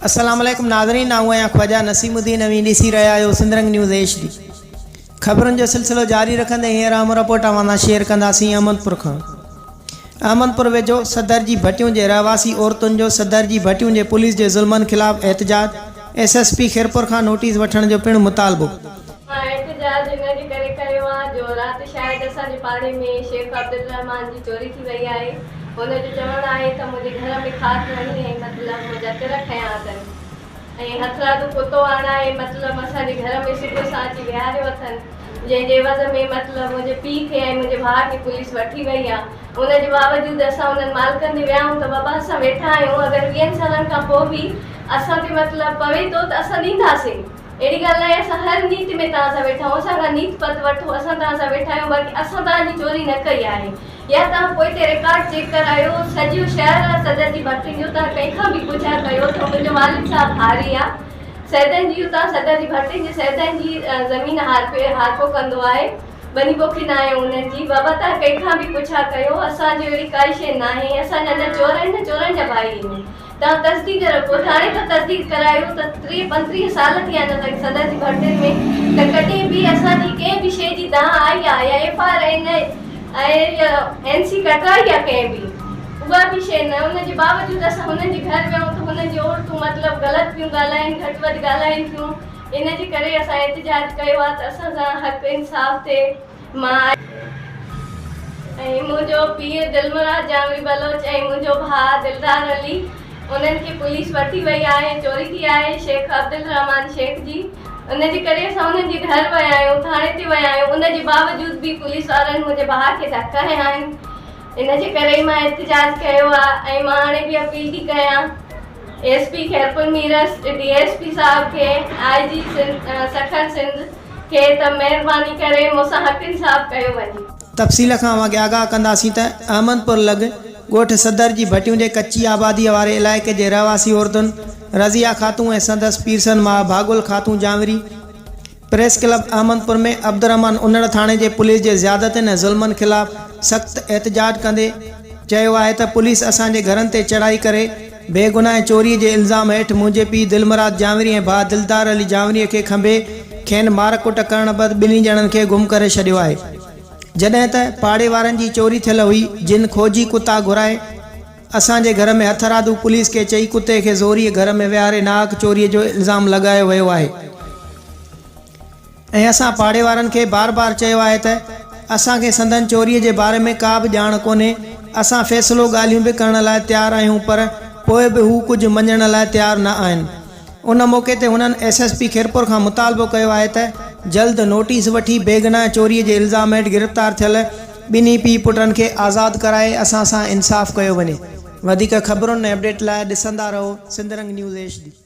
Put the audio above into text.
السلام عليڪم ناظرين آئون آهيان خواجه نسيم الدين اوهين ڏسي رهيا آهيو سنڌرنگ نيوز ايڇ ڊي خبرن جو سلسلو جاري رکندي هينئر اهم رپورٽ اوهان سان شيئر ڪنداسين احمد پور کان احمد پور ويجهو صدر جي ڀٽيون جي رهواسي عورتن جو صدر جي ڀٽيون جي پوليس جي ظلمن خلاف احتجاج ايس ايس پي خيرپور کان نوٽيس وٺڻ جو پڻ مطالبو. مان احتجاج ان جي ڪري ڪيو آ جو رات شايد اسان جي پاڙي ۾ شيخ عبدالرحمان جي چوري ٿي وئي آهي هن جو چوڻ آهي ته منهنجي گهر ۾ کاڌ هڻي ۽ مطلب منهنجا تر کنيا اٿن ۽ هٿرادو ڪتو آڻائي مطلب اسان جي گهر ۾ صبح سان اچي ويهاريو اٿن جنهن جي عيوض ۾ مطلب منهنجي پيء کي ۽ منهنجي ڀاء کي پوليس وٺي وئي آ ان جي باوجود اسان انهن مالڪن ڏي ويا آهيون ته بابا اسان ويٺا آهيون اگر ويهن سالن کان پوء به اسان تي مطلب پوي ٿو ته اسان ڏينداسين. اهڙي ڳالهه ناهي اسان هر نيت ۾ توهان سان ويٺا آهيون اسان کان نيت پت وٺو اسان توهان سان ويٺا آهيون باقي اسان توهان جي چوري نه ڪئي آهي يا توهان پوئتي رڪارڊ چيڪ ڪرايو سڄو شهر آهي صدر جي ڀٽين جو توهان ڪنهن کان به پڇا ڪيو ته منهنجو والد صاحب هاري آهي سيدن جي اتان صدر جي ڀٽين جي سيدن جي زمين هارپي هارپو ڪندو آهي ٻني پوکيندا آهيون انهن جي بابا توهان ڪنهن کان به پڇا ڪيو اسان جي اهڙي ڪائي شيء ناهي اسان جا نه چور آهن نه چورن جا ڀائي آهن توهان تصديق رکو ٿاڻي کان تصديق ڪرايو ته 30 35 سال ٿيا آهن اسان کي صدر جي ڀرتين ۾ ته ڪڏهن به اسان جي ڪنهن به شيء جي دانهن آئي آهي يا F I R ۽ N C ڪٽرائي آهي ڪنهن به اها به شيء نه ان جي باوجود اسان هنن جي گهر ويا آهيون ته هنن جون عورتون مطلب غلط پيون ڳالهائين گهٽ وڌ ڳالهائين ٿيون ان جي ڪري اسان احتجاج ڪيو آهي ته اسان سان حق انصاف ٿئي. مان ۽ منهنجو پيء دلمراد جانوري بلوچ ۽ منهنجو ڀاء دلدار علي انهن کي پوليس وٺي وئي آهي چوري ٿي آهي شيخ عبدالرحمان شيخ جي ان جي ڪري اسان انهن جي گهر ويا آهيون ٿاڻي تي ويا آهيون ان جي باوجود به پوليس وارن منهنجي ڀاء کي ڌڪ هنيا آهن ان جي ڪري ئي مان احتجاج ڪيو آهي ۽ مان هاڻي به اپيل ٿي ڪيان S P Khairpur Mirs D S P صاحب کي آء جي سکر سنڌ کي ته مهرباني ڪري مون سان حق انصاف ڪيو وڃي. تفصيل کان اوهان کي آگاهه ڪنداسين ته احمد پور لڳ ڳوٺ صدر جي ڀٽيون جي ڪچي آباديء واري علائقي جي رهواسي عورتن رضيه خاتون ۽ سندس پيرسن ماء ڀاڳل خاتون جانوري پريس ڪلب احمد پور ۾ عبدالرحمان انڙ ٿاڻي جي پوليس جي زيادتين ۽ ظلمن خلاف سخت احتجاج ڪندي چيو آهي ته پوليس اسان جي گهرن تي چڙهائي ڪري بيگناهه چوريء جي الزام هيٺ منهنجي پيء دلمراد جانوري ۽ ڀاء دلدار علي جانوريء کي کنڀي کين مار ڪٽ ڪرڻ بعد ٻنهي ڄڻن کي گم ڪري ڇڏيو آهي. جڏهن ته پاڙي وارن جي چوري ٿيل هئي جن کوجي ڪتا گهرائي اسان جي گهر ۾ هٿرادو پوليس کي چئي ڪتي کي زوريء گهر ۾ ويهاري ناحق چوريء جو الزام لڳايو ويو آهي. ۽ اسان پاڙي وارن کي بار بار چيو آهي ته اسان کي سندن چوريء جي باري ۾ ڪا به ڄاڻ ڪونهي، اسان فيصلو ڳالهيون به ڪرڻ لاء تيار آهيون پر پوء به هو ڪجهه مڃڻ لاء تيار نه آهن. ان موقعي تي هنن ايس ايس پي خيرپور کان مطالبو ڪيو آهي ته جلد نوٽيس وٺي بيگناهه چوريء جي الزام هيٺ گرفتار ٿيل ٻنهي پيء پٽن کي آزاد ڪرائي اسان سان انصاف ڪيو وڃي. وڌيڪ خبرن ۽ اپڊيٽ لاء ڏسندا رهو سنڌ رنگ نيوز ايڇ ڊي.